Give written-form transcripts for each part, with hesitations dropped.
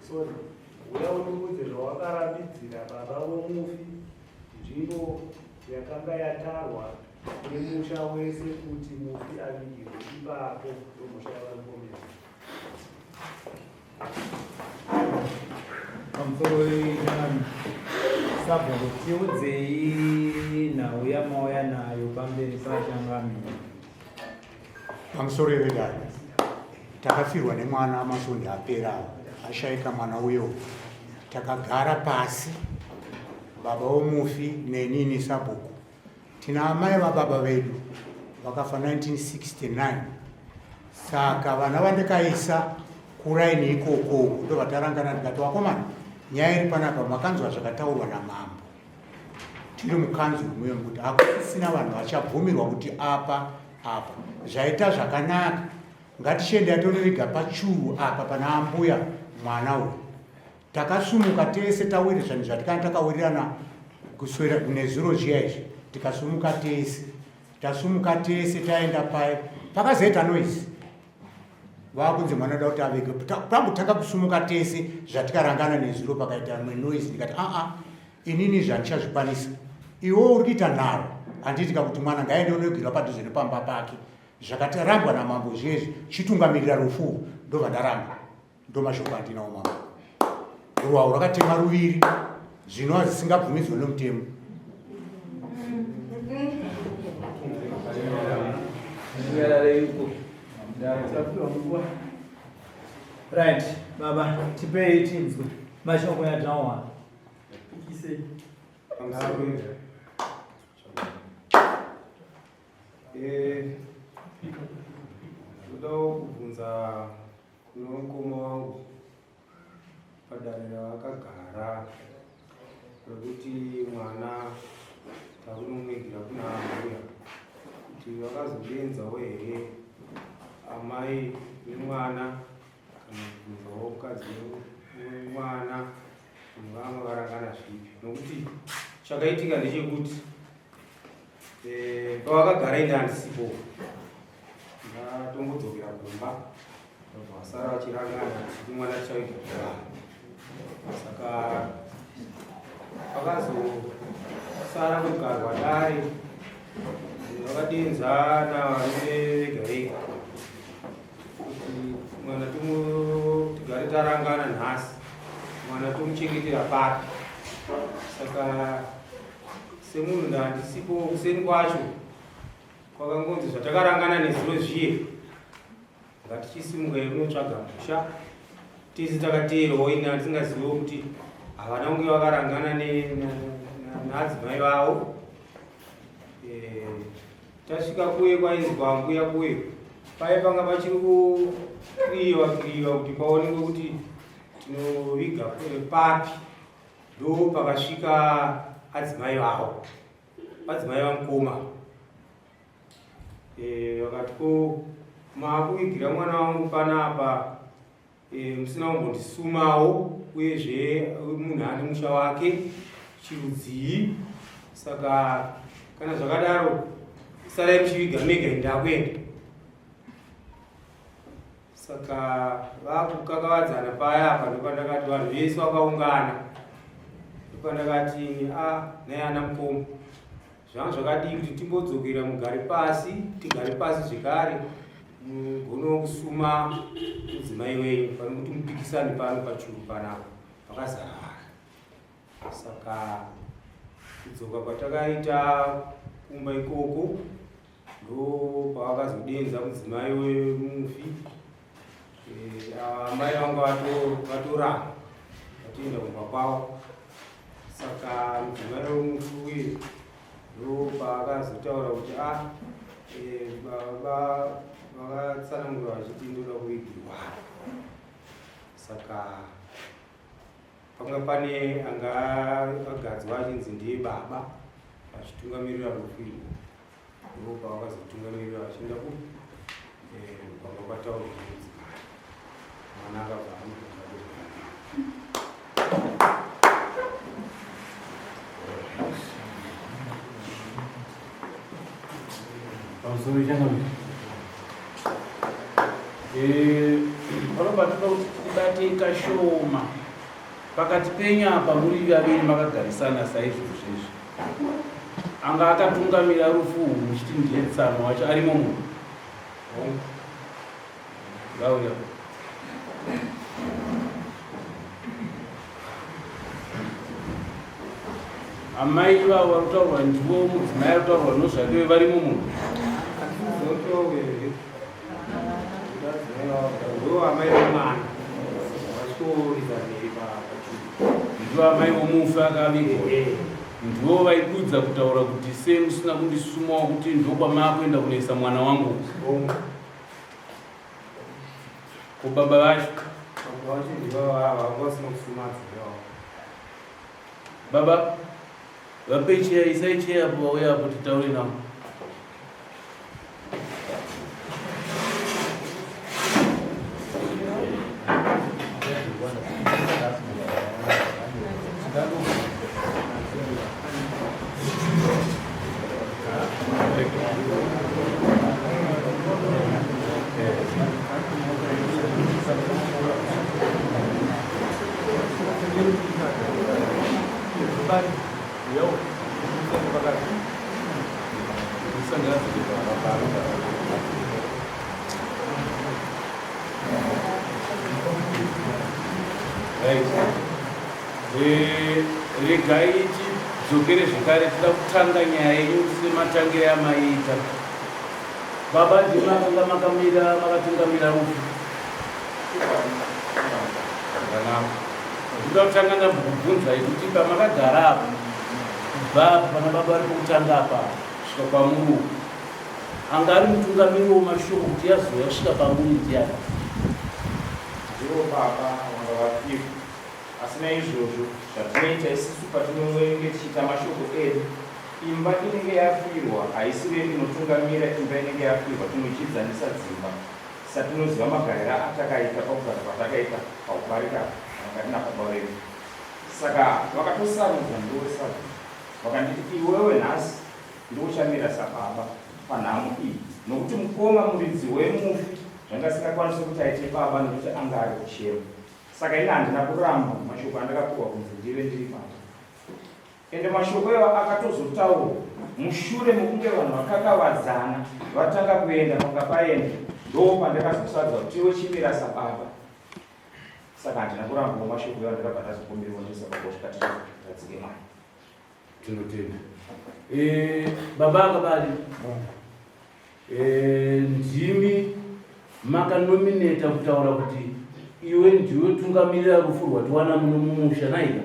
Sorry, uya undiudze zvawakarambidzira baba vomufi nzvimbo yakanga yatarwa nemusha wese kuti mufi avigirwe ipapo ndomhosva yavari kupomera. Pamusoro sabhuku tiudzei nhau yamauya nayo pamberi pachangamire. Pamusoro yevedare takafirwa nemwana masvondo apera ashaika mwana uyo takagara pasi baba womufi nenini sabhuku tina amai vababa vedu vakafa 1969 saka vana vandakaisa kuraini ikoko ndovatarangana ndikati vakomana nyaya iri panapa makanzwa zvakataurwa namambo tiri mukanzuru muyo kuti hakusisina vanhu vachabvumirwa kuti apa apa zvaita zvakanaka ngatichienda tonoviga pachuru apa pana ambuya mwana uyu takasumuka tese tawiri zvanhu zvatikana takawirirana kuswera nezuro zviya izvi tikasumuka tese tasumuka tese taenda paye pakazoita noise vakunzi mwana da kuti avige tambotanga kusumuka tese zvatikarangana nezuro pakaita imwe noise ndikati aa inini izvi handichazvikwanisa iwo uri kuita nharo handiti kakuti mwana ngaende unoigirwa padhuze nepamba pake zvakatarambwa namambo zviezvi chitungamirira rufu ndobva ndaramba ndomashoko andinawo mambo ruwawo rwakatema ruviri zvinova zvisingabvumidzwe nomutemo Right, baba, tipei tinzwe mashoko yatawana. Eh, ndodawo kubvunza kune mukoma wangu padare ravakagara rekuti mwana takunomuigira kuna ambuya kuti vakazodenzawo here amai nemwana kana kubvunzawo mukadzi wemwana vanga varangana zvipi nokuti chakaitika ndechekuti eh, pavakagara ende handisipo ndatombodzokera kumba ndobva vasara vachirangana kuti mwana tichaita kudaro saka vakazosara kugarwa dare vakadenzana varume vega vega kuti mwana tigare tarangana nhasi mwana tomuchengetera papi saka semunhu ndandisipo kuseni kwacho Kwakangonzi zvatakarangana nezuro zviye ngatichisimuka kunotsvaga musha tese takateerawo ini handisingazivewo kuti havana kunge vakarangana naadzimai vavo eh, tasvika kuye kwainzi kwambuya kuye paye panga pachiri kukiriwa kiriwa kuti paonekwe kuti tinoviga papi ndo pakasvika adzimai vavo Madzimai vamukoma eh, vakati ko maakuvigira mwana wangu panapa e, musina kumbondisumawo uyezve munhu ane musha wake chirudzii saka kana zvakadaro sarai muchiviga mega ndakuenda Saka vakukakavadzana paya apa ndopandakati vanhu vese vakaungana ndopandakati a ah, nhai ana mukoma zvanga zvakadii kuti timbodzokera mugare pasi tigare pasi zvekare mugonewo kusuma mudzimai wenyu pane kuti mupikisane pano pachuru panapa pakazara vanhu saka kudzoka kwatakaita kumba ikoko Ndopavakazodenza mudzimai wemufi eh, amai vanga vatoramba vatoenda kumba kwavo saka mudzimai wemufi uye ndopaakazotaura kuti a ah, eh, baba vakatsanangura vachiti ndoda kuvigirwa saka panga pane anga agadzwa achinzi ndiye baba achitungamirira rufu irwo Ndipo pavakazotungamirira vachienda ku eh, kwanga kwataurwa nemudzimai. Mwana akabva amubvunza kuti Pamusoro changamire. Eh, pano patinoda kuti tibate batei kashoma pakati penyu apa muri vaviri makagarisana saizvozvo izvi. Anga akatungamira rufu urwu muchiti ndiye tsano wacho arimo munhu. Ngauya. Amai ivavo vari kutaurwa ndivo mudzimai ari kutaurwa nozvake varimo munhu. Ndivo amai vomufi akavigwa. Ndivo vaidudza kutaura kuti sei musina kundisumawo kuti ndokwamaakuenda kunoisa mwana wangu. Ko baba vacho? Baba vacho ndivo vanga vasina kusuma adzimai Baba vapei cheya, isai cheya apo vauya apo titaure navo. Eh, regai tidzokere zvekare tida kutanga nyaya yenyu sematangire amaiita Baba ndimi makanga makamira makatungamira rufu. Zvakanaka. Ndoda kutanga ndambokubvunzai kuti pamakagara apo kubva apo pana baba vari pokutanga apa kusvika kwamuri uku anga ari mutungamiri wemashoko kuti yazouya kusvika pamuri ndiani? Ndivo baba vanga vafirwa. Asi naizvozvo zvatinoita isisu patinonge tichiita mashoko edu, imba inenge yafirwa haisiriyo inotungamira imba inenge yafirwa, tinodyidzanisa dzimba satinoziva magariro atakaita pakugara kwatakaita pahubarika panga tina baba vedu. Saka vakatosarudza ndiwe sabhuku vakanditi iwewe nhasi ndiwe uchamira sababa panhamo iyi nokuti mukoma muridzi wemufi zvanga asingakwanise kuti aite baba nokuti anga ari kuchema. Saka ini handina kuramba mashoko andakapiwa kunzi ndive ndiri baba. Ende mashoko iwayo akatozotaurwa mushure mekunge vanhu vakakavadzana vatanga kuenda panga paenda ndopandakazosarudza kuti iwe chimira sababa. Saka handina kurambawo mashoko iwayo ndakabva ndazokumbirwa ndisababa kusvika tichigadzike mwana. Tinotenda. Eh, baba akabari. Eh, ndimi makanomineta kutaura kuti iwe ndiwe tungamirira rufu rwatiwana muno mumusha naika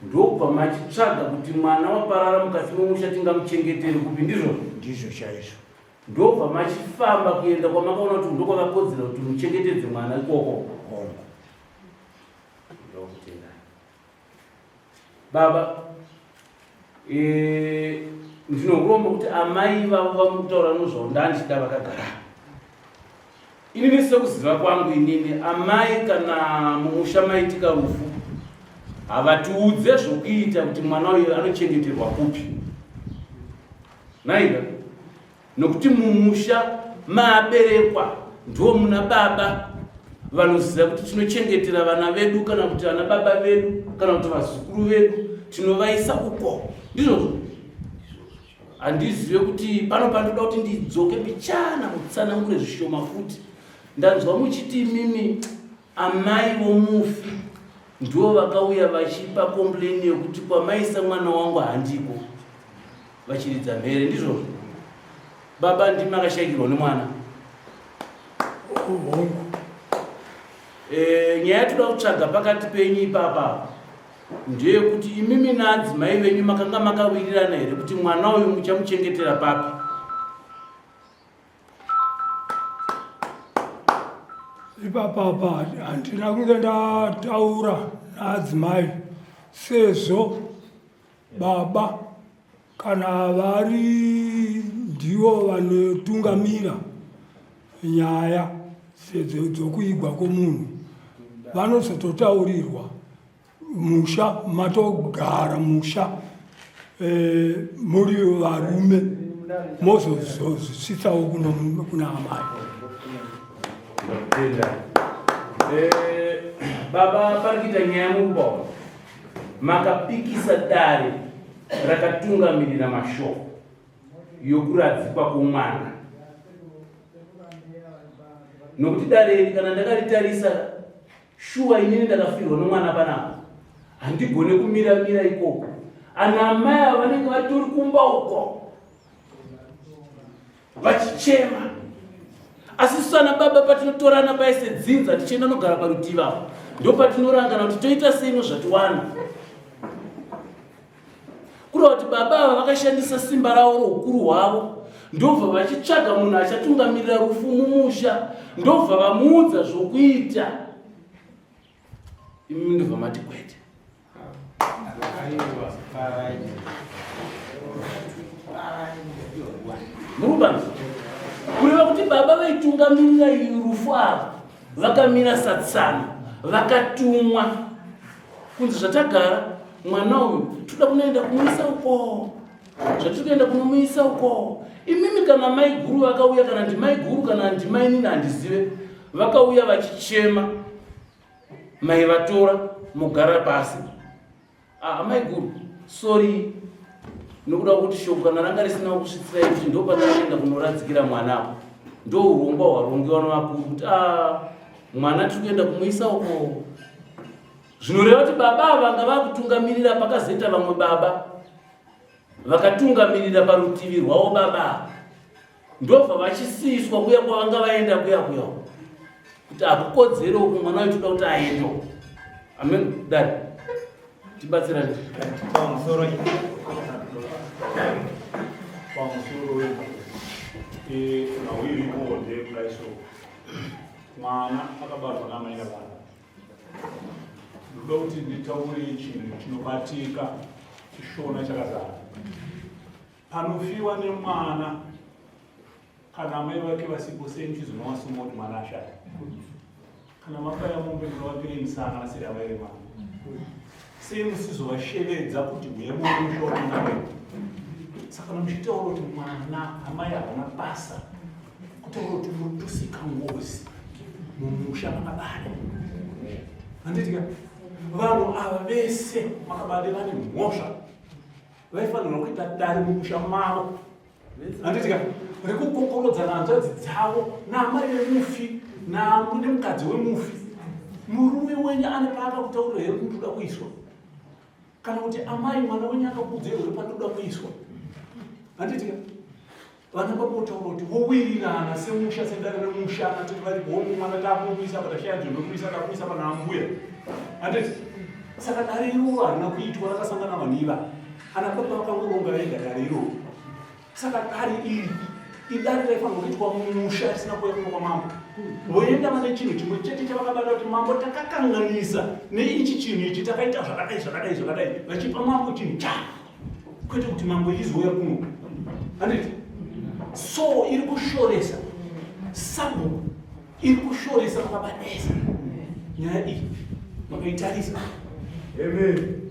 ndokubva machitsvaga kuti mwana waparara mukati memusha tingamuchengetere kupi ndizvo ndizvo chaizvo ndobva machifamba kuenda kwamakaona kuti ndokwakakodzera kuti muchengetedze mwana ikoko ndokutendai Baba, eh, ndinokuromba kuti amai vavo vamukutaura nozvavo ndandichida vakagara. Inini sekuziva kwangu inini amai kana mumusha maitika rufu havatiudze zvokuita kuti mwana uyu anochengeterwa kupi. Naiga Nokuti mumusha maaberekwa ndiwo muna baba vanoziva kuti tinochengetera vana vedu kana kuti vana baba vedu kana kuti vazukuru vedu tinovaisa uko. Ndizvozvo. Handizive kuti pano pandoda kuti ndidzoke mbichana mutsanangure zvishoma futi. Ndanzwa muchiti imimi amai vomufi ndivo vakauya vachipa complain yekuti kwamaisa mwana wangu handiko. Vachiridza mhere ndizvozvo. Baba ndimi makashaikirwa nemwana. Hongu. E, nyaya yatoda kutsvaga pakati penyu ipapa ndeyekuti imimi naadzimai venyu makanga makawirirana here kuti mwana uyu muchamuchengetera papi? Ipapa apa handina kunge ndataura naadzimai sezvo Baba kana vari ndivo vanotungamira nyaya dzokuigwa kwomunhu vanozototaurirwa musha matogara musha e, muri varume mozozosvitsawo kuna amai. Eh, Baba, pari kuita nyaya mukupaona. Makapikisa dare rakatungamirira mashoko yokuradzikwa kwomwana. Nokuti dare iri kana ndakaritarisa shuwa inini ndakafirwa nomwana panapa. Handigone kumira mira ikoko. Ana amai ava vanenge vatori kumba uko. Vachichema. Asi isu ana baba patinotorana paye sedzinza tichienda nogara parutivi apo ndopatinorangana kuti toita sei nozvatiwana. Kureva kuti baba ava vakashandisa simba ravo roukuru hwavo ndobva vachitsvaga munhu achatungamirira rufu mumusha ndobva vamuudza zvokuita. Imi ndobva mati kwete. Murubanzi kureva kuti baba vaitungamirira rufu ava vakamira satsano vakatumwa kunzi zvatagara mwana uyu toda kunoenda kumuisa uko zvatiri kuenda kunomuisa uko imimi kana mai guru vakauya kana ndimai guru kana ndimai nini handizive vakauya vachichema mai vatora mogara pasi ah, mai guru sorry nokuda kuti shoko kana ranga risina kusvitsirai kuti ndo patakaenda kunoradzikira mwana apo ndo urongwa hwarongewa nevakuru kuti a ah, mwana tiri kuenda kumuisa uko zvinoreva kuti baba ava vanga vakutungamirira pakazoita vamwe baba vakatungamirira parutivi rwavo baba ndobva vachisiiswa kuya kwavanga vaenda kuya kuya kuti hakukodzere uku mwana wacho toda kuti aende amen dai tibatsirane pamusoro pamusoro eh, nhau iripo ndeyekudai so mwana akabarwa naamai nababa ndoda kuti nditaure chinhu chinobatika chishona chakazara Panofiwa nemwana kana amai vake vasipo sei muchizonovasuma kuti mwana ashaya? Kana mabaya mombe munovapirei musana vasiri amai vemwana? Sei musizovashevedza kuti huya muone musha wemwana wenyu? Saka kana muchitaura kuti mwana amai havana basa, kutaura kuti murikutosika ngozi mumusha makabada. Handiti ka? Vanhu ava vese makabade vane mhosva. Vaifanirwa kuita dare mumusha mavo handiti ka rekukokorodza nahanzvadzi dzavo naamai vemufi nemukadzi wemufi. Murume wenyu ane paakakutaurira here kuti ndoda kuiswa, kana kuti amai mwana wenyu akakuudzai here pandoda kuiswa? Handiti ka vana baba votaura kuti vowirirana semusha sedare remusha ana tete varipo hongu mwana takumisa apa tashaya nzvimbo yekumisa takumisa pana ambuya handiti saka dare iroro harina kuitwa rakasangana vanhu iva ana baba vakangoronga vega dare iroro saka dare iri idare raifanirwa kuitwa mumusha risina kuuya kuno kwamambo voenda vane chinhu chimwe chete chavakabata kuti mambo takakanganisa neichi chinhu ichi takaita zvakadai zvakadai zvakadai vachipa mambo chinhu chavo kwete kuti mambo izouya kuno handiti so iri kushoresa sabhuku iri kushoresa makabadesa nyaya iyi makaitarisa amen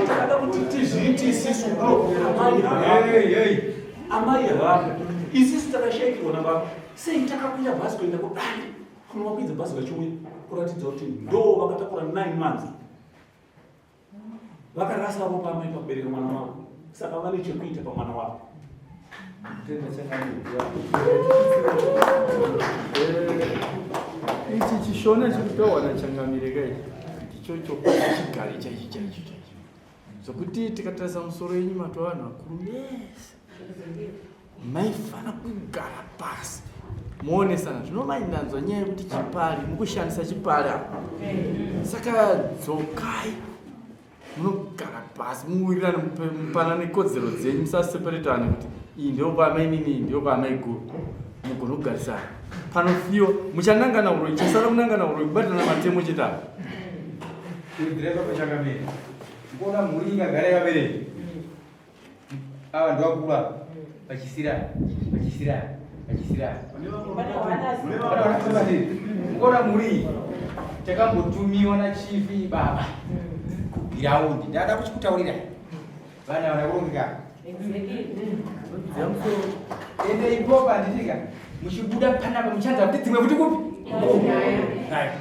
takada kuti tizviite isisu amai amai havapo isisu takashaikirwa nababa sei takakwira bhazi kuenda kudai Kunovakwidza bhazi vachiuya kuratidza kuti ndo vakatakura 9 months vakarasa ropa amai pakubereka mwana wavo saka vane chekuita pamwana wavo. Ichi chishona chikutaurwa nachangamire ka ichi ndicho chokwadi chigare chaichi chaicho chaicho zvokuti tikatarisa musoro yenyu matova vanhu vakuru mese maifana kugara pasi moonesana zvino mainanzwa nyaya yekuti chipari mukushandisa chipari apa saka dzokai munogara pasi muwirirane mupanane kodzero dzenyu musaseparetane kuti iyi ndiyo kwaamainini iyi ndiyo kwaamaiguru mugone kugarisana panofiwa muchanangana uroyi chasara kunangana uroyi kubatana matemo chete apa kuona mhuri ingagara yavabereki ava ndovakuru ava vachisirana vachisirana vachisirana mukaona mhuri iyi takambotumiwa nachifi baba kugiraundi ndada kuchikutaurira vana vana kurongeka. Ende ipopo handitika muchibuda panapa muchanza kuti dzimwe futi kupi?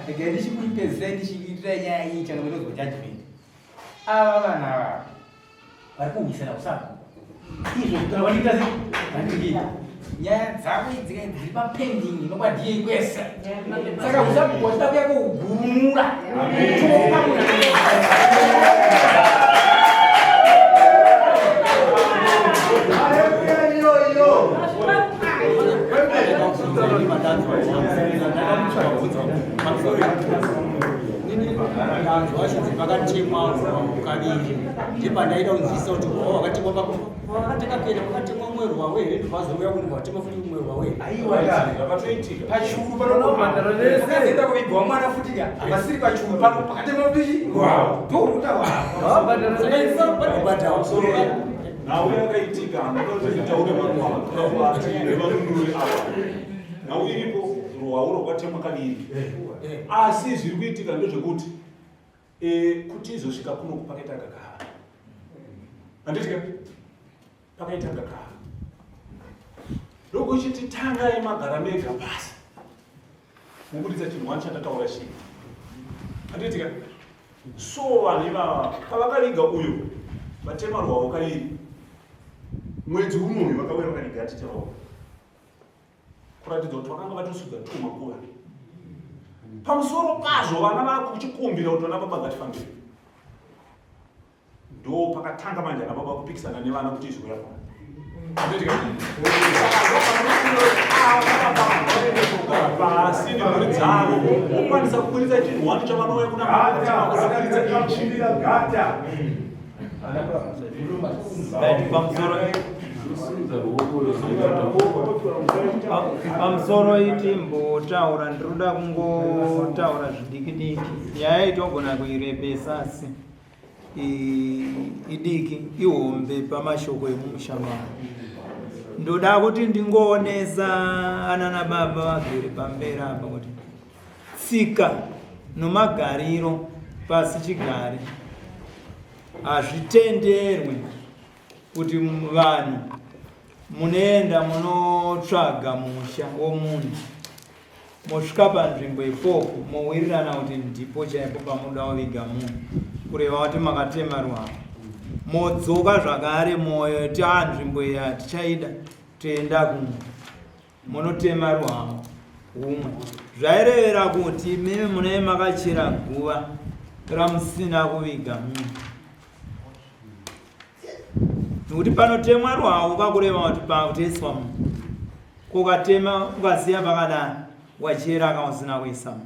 Regai ndichikuipedzisai ndichiitira nyaya iyi chanonozwa judgment. Ava vanhu ava vari kurwisana usapo. Izvo kana vandiita sei? Vandikuita. Nyaya dzavo idzi dziri papending nokwadiyei kwese. Saka usapo wachida kuya kugurumura. Topa ndanzwa chinzi pakatemwa kaviri ndipandaida kunzwisisa kuti rwawo wakatemwa pakatemwa kuenda pakatemwa umwe rwawo here ndobvazouya kuti watema futi umwe rwawo here Zvakatoitika. Pachuru panokazoenda kuvigwa mwana futi ka pasiri pachuru pano pakatemwa futi rwawo ndorutawapanobhadhawa Nhau yakaitika ndinotaure vanhu vevanunurwe ava. Nhau iripo rwawo rwakatemwa kaviri. Asi zviri kuitika ndezvekuti kuti izosvika kuno pakaita gakava. Handiti ka? Pakaita gakava. Ndokuchiti tangai magara mega pasi. Mubuditsa chinhu wani chandataura chii. Handiti ka? So vanhu ivava pavakaviga uyo vatema rwavo kaviri. Mwedzi unoyu vakauya vakadiga titerawo. Kuratidza kuti vakanga vatosudza two makuva. Pamusoro pazvo vana vakuchikumbira kuti vana baba ngatifambire. Ndo pakatanga manje ana baba kupikisana nevana kuti izwi yakwana. Pasi nemhuri dzavo vokwanisa kuburitsa chinhu wani chavanouya kuna kuburitsa ichi. Pamusoro iti mbotaura ndinoda kungotaura zvidiki diki nyaya itogona kuirebesa asi idiki ihombe pamashoko emumusha mavo ndoda kuti ndingoonesa anana baba vagere pamberi apa kuti tsika nomagariro pasi chigare hazvitenderwe kuti vanhu munoenda munotsvaga musha womunhu mosvika panzvimbo ipopo mowirirana kuti ndipo chaipo pamunoda kuviga munhu kureva kuti makatema ruhama modzoka zvakare moti a nzvimbo iyi hatichaida toenda kumwe munotema ruhama humwe zvairevera kuti imimi munee makachera guva ramusina kuviga munhu nokuti panotemwa ruhau kakureva kuti pakutoiswa munhu kukatema ukasiya pakadaro wachera ka usina kuisa munhu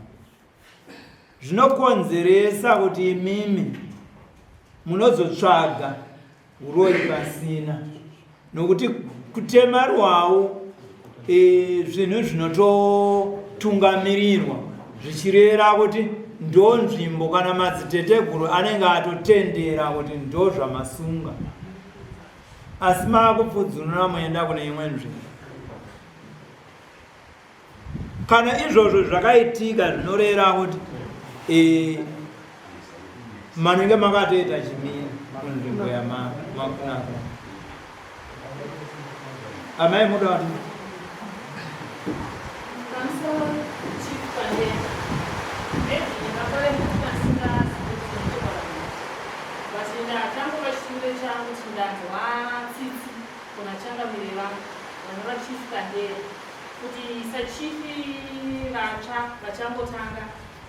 zvinokonzeresa kuti imimi munozotsvaga uroyi pasina nokuti kutema rwawo e, zvinhu zvinototungamirirwa zvichireva kuti ndo nzvimbo kana madziteteguru anenge atotendera kuti ndo zvamasunga asi maakupfudzunura moenda kune imwe nzvimbo Kana izvozvo zvakaitika zvinoreva kuti e, manenge makatoita chimini kunzvimbo yamakunaka. Amai muda kuti Pamusoro Chief Pandera. Maybe makore musingazivi but ndatangova chitungire changu kuti ndanzwa tsitsi kuna changamire vangu vanova Chief Kandera kuti sachief vatsva vachangotanga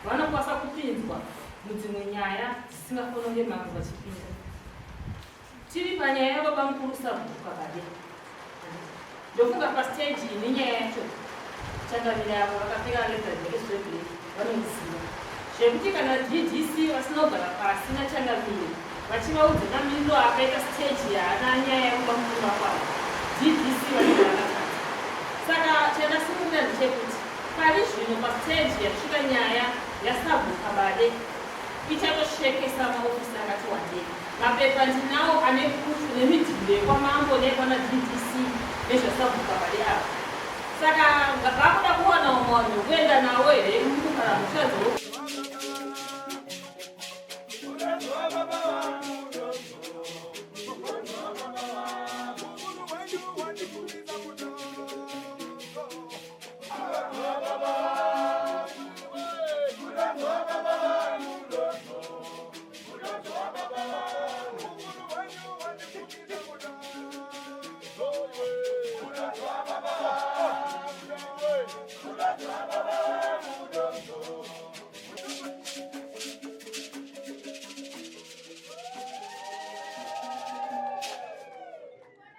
vanokwanisa kupinzwa mudzimwe nyaya dzisingafononge mambo vachipinda. Tiri panyaya yababa mukuru sabhuku Kabade. Ndofunga pastage ine nyaya yacho changamire avo vakapfeka leather jacket zveblack vanoiziva zvekuti kana DDC vasina kugara pasi nachangamire vachivaudza mamiriro akaita stage yaana nyaya yekuba mukuru vakwavo DDC vanenge vakatadza. Saka chandasimukira ndechekuti pari zvino pastage yasvika nyaya yasabhuku Kabade ichatoshekesa maofisi akati wandei. Mapepa ndinawo ane proof nemidhindo yekwamambo neyekwana DDC nezvasabhuku Kabade ava. Saka vakuda kuwana umwe vanhu wekuenda nawo here kana mhosva dzo